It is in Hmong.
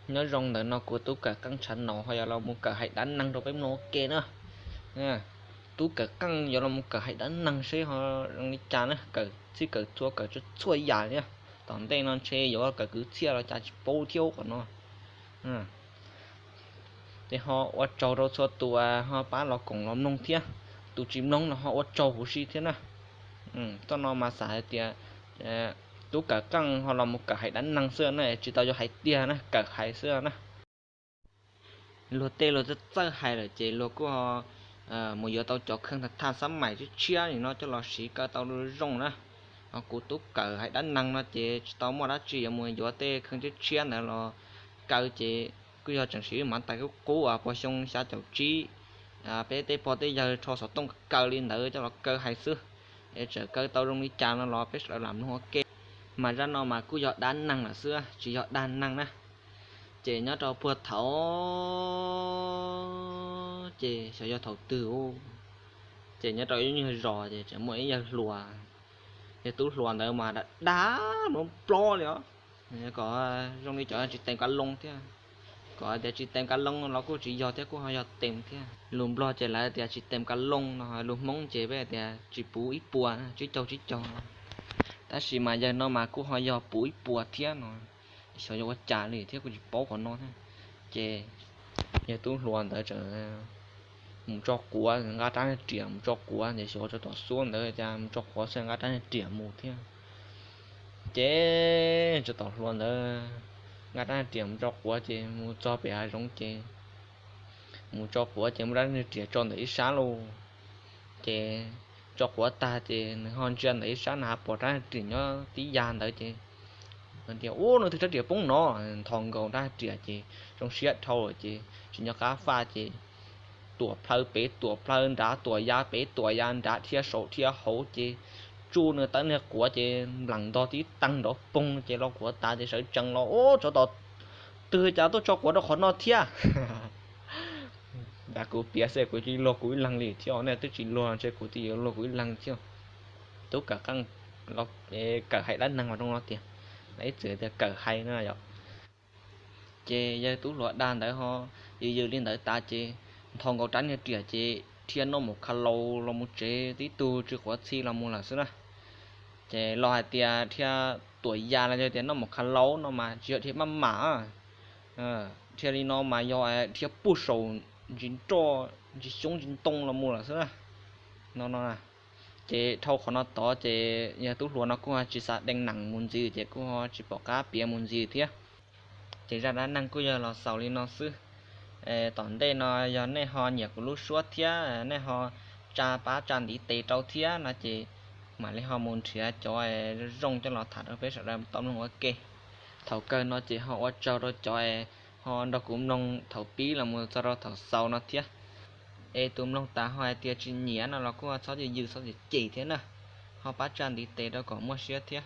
Nyob zoo ntawm no kuv tub kawm qeej tshav no ho yuav los mus kawm hais dab neeg rau peb mloog ua ke na. Tub kawm qeej yuav los mus kawm hais dab neeg seb ho zoo li cas na, kawm txij kawm txhua kawm txhua yam li. Tom ntej no ntshe yuav kawm kwv txhiaj los cas tsis paub thiab qhov no. Ces ho ua tsaug rau txhua tus ho pab los koom los mloog thiab. Tus tsis mloog los ho ua tsaug huv si thiab na. Txoj no mas xav hais tias tub kawm qeej ho los mus kawm hais dab neeg xwb na, tsis tau yuav hais tiag na, kawm hais xwb na. Luag tej luag txawj txawj hais lawm ces luag kuj mus yuav tau cov khee thaj xab maim tshiab tshiab li no coj los siv kaw tau zoo na. Ho kuv tub kawm hais dab neeg no ces tsis tau muaj dab tsi yuav mus yuav tej khee tshiab tshiab ntawd los kaw ces kuj yog tseem siv mav tais qub qub uas puag xyoo xya caum tsib peb tej pog tej yawg rho xov tooj kaw li ntawd coj los kaw hais xwb. Es txawm kaw tau zoo li cas no los peb sawv daws lam mloog ua ke. Mas zaj no mas kuj yog dab neeg lawm xwb tsis yog dag neeg na. Ces nyob rau puag thaum ces xyov yog thaum twg, ces nyob rau ib nyuag zos ces tseem muaj ib yawg hluas. Yawg tub hluas ntawd mas dag dag nplob nplob li os, kom zoo li cov tsis teem kav loo thiab. Kom tias tsis teem kav loo los kuj tsis yog thiab, kuj ho yog teem thiab. Lus Nplog ces lawv tias tsis teem kav loo no, lus Hmoob ces peb tias tsis puv ib puas, tsib caug tsib caug no. Tab sis mas yawg no mas kuj ho yog puv ib puas thiab no, xyov yog ua cas li thiab kuj tsis paub qhov no thiab. Ces yawg tub hluas ntawd tseem mus tso quav, nqa rab niag riam mus tso quav, ces xyov tso tom xuab ntawd cas mus tso quav xwb nqa rab niag riam mus thiab. Ces tso tom hluas ntawd nqa rab niag riam mus tso quav ces mus txog pem hav zoov ces mus tso quav ces muab rab niag riam tso ntawm ib sab lauj. Ces tso quav tag ces nws ho ntsia ntawm ib sab na has pom rab niag riam nyob tib yam ntawd ces tias, Ub, leej twg rab riam poob no? Nthos nkaus rab niag riam ces zoo siab dhau lawm ces tsis nco qab faj ces tuam plhaw pem tuam plhaw nrad, tuam ya pem tuam ya nrad, dhia saum dhia hauv ces tsuj nws tawb niag quav ces nplam ntog tib teeg nrov poog ces lo quav tas ces sawv tsees los, Ub, tsov tom twg cas tuaj tso quav rau qhov no thiab? Ntawd kuv piav xwb, kuv tsis luag kuv ib leeg li thiab, nej twb tsis luag ntshe kuv twb yuav luag kuv ib leeg thiab. Tub kawm qeej, kawm hais dab neeg los zoo no tiag, lawv ib txwm tias kawm hais no yom. Ces yawg tub hluas dag ntawd ho yws yws li ntawd tas ces nthos nkaus rab niag riam ces dhia noj mus kha laus los mus tsev, tib tug tsw quav txhi los mus lawm xwb na. Ces los hais tias dhia tuam ya los yog tias noj mus kha laus no mas tsis yog dhia maj mam, dhia li no mas yog dhia puag saum ntsis nroj ntsis xyoob ntsis ntoo los mus lawm xwb na. No no, ces dhau qhov no tod ces yawg tub hluas no kuj tsis xav deev neem mus ntxiv ces kuj tsis pom qab piav mus ntxiv thiab. Ces zaj dab neeg kuj yog los xaus li no xwb. Tom ntej no yog nej ho nyiam kuv lub suab thiab nej ho tsa pab tsa ntiv tes rau thiab no ces mam li ho mus nrhiav cov zoo coj los tham rau peb sawv daws tau mloog ua ke. Thaum kawg no ces ho ua tsaug rau cov ho nrog kuv mloog thaum pib los mus txog rau thaum xaus no thiab. Es tus mloog tas ho hais tias tsis nyiam no los kuj txhob yws yws txhob cem cem thiab na, ho pab tsa ntiv tes rau kom muaj siab thiab.